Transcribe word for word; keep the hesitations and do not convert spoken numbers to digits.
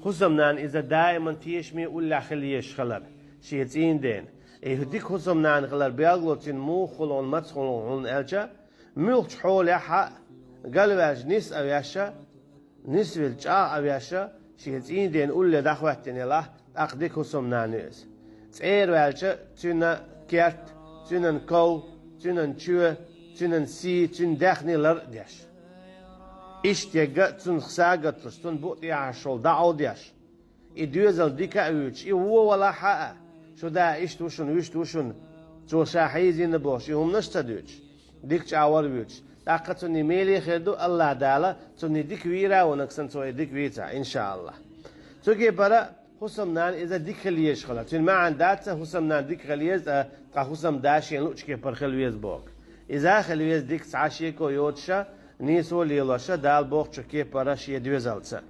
ХӀусамнана иза даиман тешаме уллехь хила езаш хилар шен цӀийнан дена. И дика хӀусамнана хилар белгало цуьнан муха хуьлу, маца хуьлу хьуна аьлча, муьлххачу хьолехь а, галваьлча нис а веш, нисвелча чӀагӀ а веш, шен цӀийнан дена улле дӀахӀоьттина елахь, тӀаккха дика хӀусамнана ю иза. ЦӀера ваьлча, цуьнан керт, цуьнан ков, цуьнан чоь, цуьнан сий, цуьнан даьхни лар а деш. Иштта ерг а цунах саготлуш, цунна букъ тӀехьашхула дӀа а деш. И доьзал дика а вуьйцуш, и вон валахь а, шу да иштта ву шуна, вуьшта ву шуна, цо ша хьийзийна бохуш, и хӀуманаш а ца дуьйцуш, дика чӀагӀвар а вуьйцуш, тӀаккха цунна и меле хир ду, АллахӀ Дала цунна и дика вийр а ву, нагахь санна цо и дика вийцахь, иншааллахӀ. Цу кепара хӀусамнана иза дика хила езаш хилар. Цуьнан маьӀна дац хӀусамнана дика хила еза, ткъа хӀусамда шена луъучу кепара хила веза боху. Иза хила веза дика цхьа шеко йоцуша, нийсо лелоша, Дала бохучу кепара шен доьзалца.